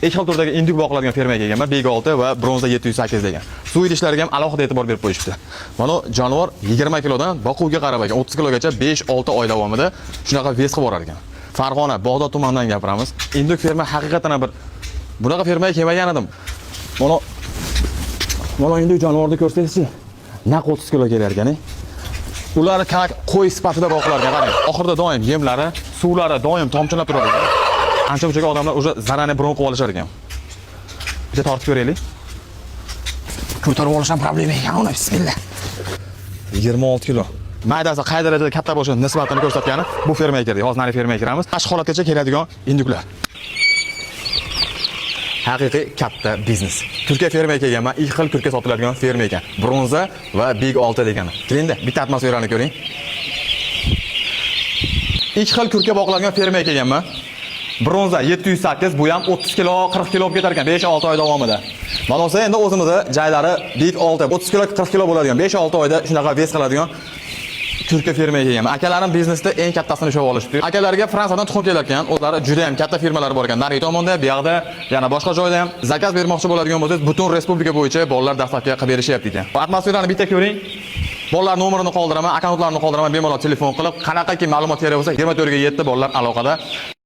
Ikki xil turdagi indik boqiladigan fermaga kelganman. Big 6 va bronza 708 degan. Suv idishlariga ham alohida e'tibor berib qo'yishibdi. Mana jonivor 20 kilodan boquvga qarab ekan 30 kilogacha 5-6 oy davomida shunaqa вес qilib borar ekan. Farg'ona, Bag'dod tumanidan gapiramiz. Indik ferma haqiqatan ham bir bunaqa fermaga kelmagan edim. Mana indik jonivorni ko'rsangizchi, naq 30 kilo kelar ekan. Ular как qo'y sifatida boqilar ekan, qarang. Oxirida doim yemlari, suvlari doim tomchilab turadi ekan. Ancha munchaga odamlar уже заранее bron qilib olishar ekan. Bitta tortib ko'raylik. Ko'tarib olish ham problema ekan uni, bismillah. 26 kilo. Maydasi qay darajada katta bo'lishini nisbatini ko'rsatgani bu fermaga kirdik. Hozir nari fermaga kiramiz. Mana shu holatgacha keladigan induklar. Haqiqiy katta biznes. Turkiya fermaga kelganman. Ikki xil kurka sotiladigan ferma ekan. Bronza va Big 6 degani. Kelingda, bitta atmosferani ko'ring. Ikki xil kurka boqiladigan fermaga kelganman. Bronza 708, bu ham 30 kilo, 40 kilo bo'lib ketar ekan 5-6 oy davomida. Mana bo'lsa endi o'zimizda jaylari Big 6, 30 kilo, 40 kilo bo'ladigan 5-6 oyda shunaqa вес qiladigan kurka fermaga kelganman. Akalarim biznesda eng kattasini ushlab olishibdi. Akalarga Fransiyadan tuxum kelar ekan. O'zlari juda ham katta firmalari bor ekan. Narigi tomonda, bu yoqda, yana boshqa joyda ham заказ bermoqchi bo'ladigan bo'lsangiz, butun respublika bo'yicha bolalar dastlabki qilib berishyapti ekan. Atmosferani bitta ko'ring. Bolalar nomerini qoldiraman, akkauntlarini qoldiraman, bemalol telefon qilib, qanaqaki ma'lumot kerak bo'lsa, 24 ga 7 bolalar aloqada.